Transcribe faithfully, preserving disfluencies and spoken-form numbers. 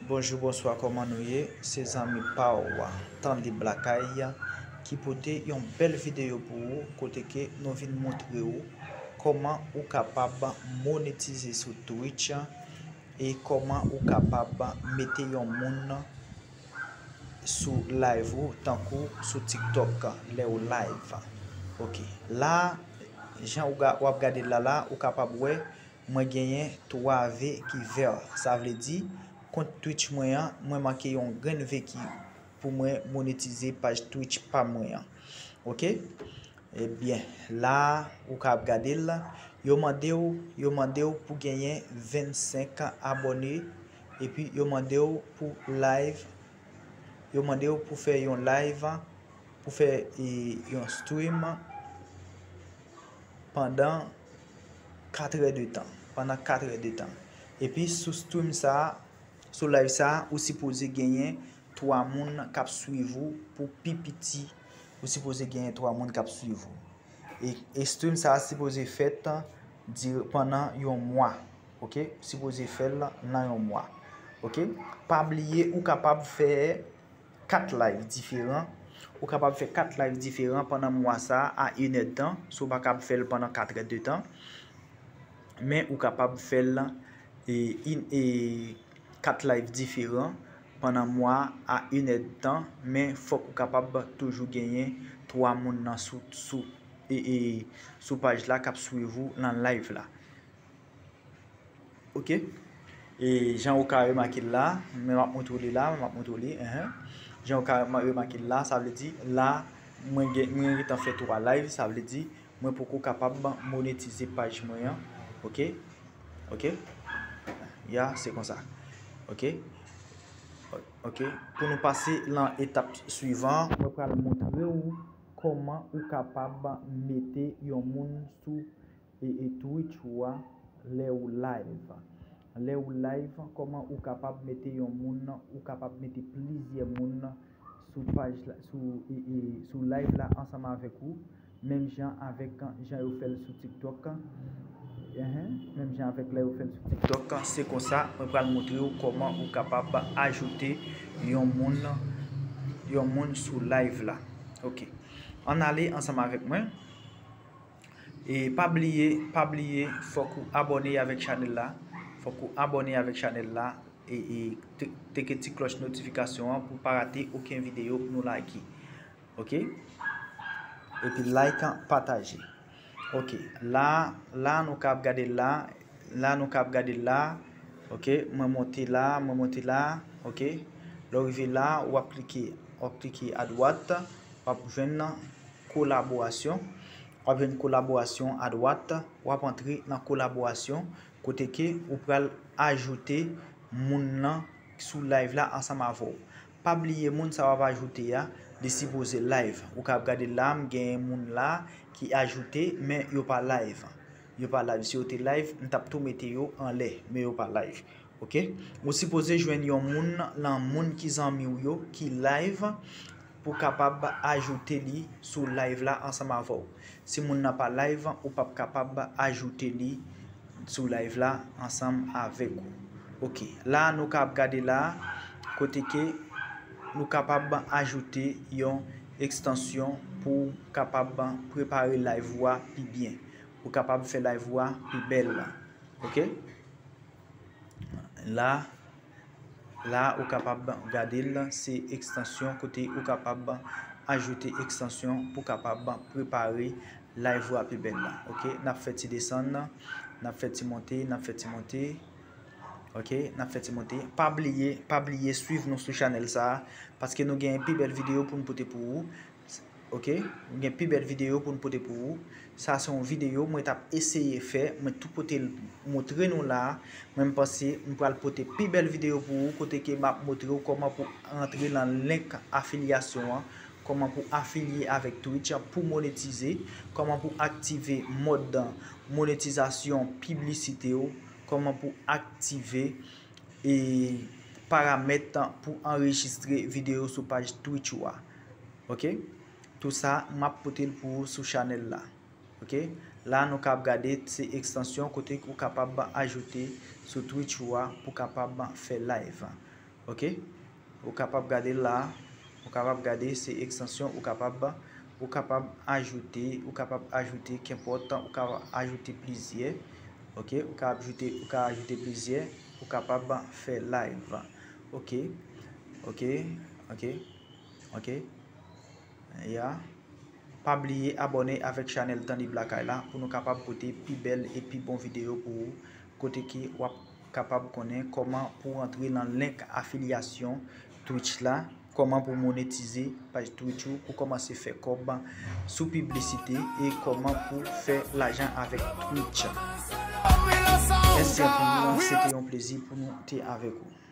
Bonjou, bonswa, kòman nou ye? Se zanmi pa w, Tan Lib Lakay, ki pote yon bèl videyo pou ou, kote ke nou vin montre ou kòman ou kapab monetize sou Twitch e kòman ou kapab mete yon moun sou live ou, tankou sou TikTok, lè ou live. Ok, la, jan ou ga-, w ap gade l la, la, ou kapab wè, mwen genyen twa V ki vè. Sa vle di, kont Twitch mwen an, mwen manke yon grenn V ki pou mwen monetize paj Twitch pa mwen an. Ok? Ebyen, la, ou ka ap gade l. Yo mande w, yo mande w pou genyen vennsenk abòne. Epi, yo mande w pou live. Yo mande w pou fè yon live, pou fè, e, yon stream pandan kat è de tan. Pandan kat è de tan. Epi, sou stream sa a, sou live sa a, ou sipoze genyen twa moun k ap swiv ou pou pi piti. Ou sipoze genyen twa moun k ap swiv ou. E, e stream sa a sipoze fèt di-, pandan yon mwa. Ok? Ou sipoze fè l nan yon mwa. Ok? Pa bliye, ou kapab fè kat live diferan. Ou kapab fè kat live diferan pandan mwa sa a, a inèdtan, si w pa kab fè l pandan kat è de tan. Men ou kapab fè l, e, in-, e, kat live diferan pandan mwa a inèdtan, men fòk ou kapab toujou genyen twa moun nan sou, sou, e, e, sou paj la k ap swiv ou nan live la. Ok? E jan ou ka remake l la, men m ap montre w li la, men m ap montre w li, enhen. Jan ou ka rema-, remake l la, sa vle di, la, mwen gen, mwen gentan fè twa live, sa vle di, mwen poko kapab monetize paj mwen an. Ok? Ok? Ya, se konsa. Ok? Ok? Pou nou pase lan etap swivan, mwen pral montre w kòman ou kapab mete yon moun sou e, e Twitch ou a lè ou live. Lè ou live, kòman ou kapab mete yon moun, ou kapab mete plizyè moun sou paj la, sou, e, e, sou live la ansanm avèk ou, menm jan avèk jan yo fè l sou TikTok. Enhen, menm jan avèk lè yo fè l sou TikTok. Se konsa, mwen pral montre w kòman ou kapab ajoute yon moun, yon moun sou live la. Ok. Ann ale ansanm avèk mwen. E pa bliye, pa bliye, fòk ou abòne avèk chanèl la. Fòk ou abòne avèk chanèl la. E, e te-, teke ti klòch notifikasyon an pou pa rate okenn videyo nou lage. Ok? Epi like, pataje. Ok. La, la nou ka ap gade l la. La nou ka ap gade l la. Ok. Mwen monte la, mwen monte la. Ok. Lè w rive la, w ap klike, w ap klike adwat. W ap jwenn kolaborasyon. W ap jwenn kolaborasyon adwat. W ap antre nan kolaborasyon kote ke ou pral ajoute moun nan sou live la ansanm avè w. Pa bliye moun sa w ap ajoute a, li sipoze live. Ou ka ap gade la, m genyen moun la ki ajoute, men yo pa live. Yo pa live. Si yo te live, m t ap tou mete yo anlè, men yo pa live. Ok? Ou sipoze jwenn yon moun nan moun ki zanmi w yo ki live pou kapab ajoute li sou live la ansanm avè w. Si moun nan pa live, ou p ap kapab ajoute li sou live la ansanm avèk ou. Ok, la nou ka ap gade la, kote ke nou kapab ajoute yon ekstansyon pou kapab prepare live ou a pi byen. Ou kapab fè live ou a pi bèl. Ok? La, la ou kapab gade l, se ekstansyon kote ou kapab ajoute ekstansyon pou kapab prepare live ou a pi bèl la. Ok, n ap fè ti desann, n ap fè ti monte, n ap fè ti monte. Ok, n ap fè ti monte. Pa bliye, pa bliye swiv nou sou chanèl sa a, paske nou gen pi bèl videyo pou n pote pou ou. Ok, nou gen pi bèl videyo pou n pote pou ou. Sa se yon videyo mwen t ap eseye fè, mwen tou pote l montre nou la a. Mwen m panse m pral pote pi bèl videyo pou ou, kote ke m ap montre w kòman pou antre nan link afilyasyon an, kòman pou afilye avèk Twitch pou monetize, kòman pou aktive mòd monetizasyon piblisite w, kòman pou aktive e paramèt pou anrejistre videyo sou paj Twitch ou a. Ok? Tou sa, m ap pote l pou ou sou chanèl la. Ok? La, nou ka ap gade, se ekstansyon kote ou kapab ajoute sou Twitch ou a pou kapab fè live. Ok? Ou kapab gade la, ou kapab gade se ekstansyon, ou kapab, ou kapab ajoute, ou kapab ajoute kenpòt, ou kapab ajoute plizyè. Ok? Ou ka ajoute, ou ka ajoute plizyè, ou kapab fè live. Ok? Ok? Ok? Ok? Ya. Pa bliye abòne avèk chanèl Tandy Black Eye la pou nou kapab pote pi bèl e pi bon videyo pou ou, kote ke w ap kapab konnen kòman pou w antre nan link afilyasyon Twitch la, kòman pou monetize paj Twitch ou, pou kòmanse fè kòb sou piblisite e kòman pou fè lajan avèk Twitch. Mèsi anpil, se te yon plezi pou nou te avèk ou.